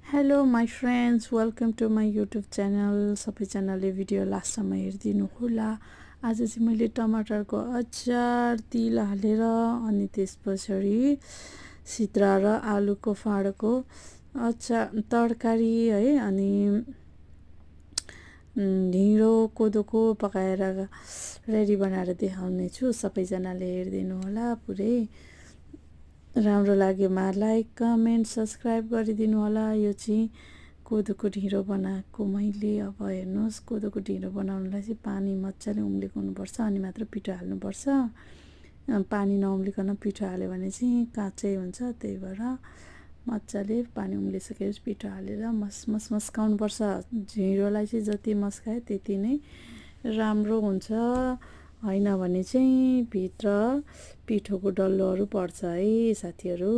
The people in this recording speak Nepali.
Hello my friends, welcome to my YouTube channel. सबैजनाले भिडियो लास्टसम्म हेरिदिनु होला। आज चाहिँ मैले टमाटरको अचार, तिल हालेर अनि त्यस पछाडि सिद्रा र आलुको फाँडको अचार तरकारी है, अनि ढिँडो कोदोको पकाएर रेडी बनाएर देखाउने छु। सबैजनाले हेरिदिनु होला। पुरै राम्रो लागेमा लाइक, कमेन्ट, सब्सक्राइब गरिदिनु होला। यो चाहिँ कोदोको ढिँडो बनाएको मैले। अब हेर्नुहोस्, कोदोको ढिँडो बनाउनुलाई चाहिँ पानी मजाले उम्लेको हुनुपर्छ, अनि मात्र पिठो हाल्नुपर्छ। पानी नउम्लिकन पिठो हाल्यो भने चाहिँ काँचै हुन्छ। त्यही भएर मजाले पानी उम्लिसकेपछि पिठो हालेर मस्काउनुपर्छ। ढिँडोलाई चाहिँ जति मस्कायो त्यति नै राम्रो हुन्छ, होइन भने चाहिँ भित्र पिठोको डल्लोहरू पर्छ है साथीहरू।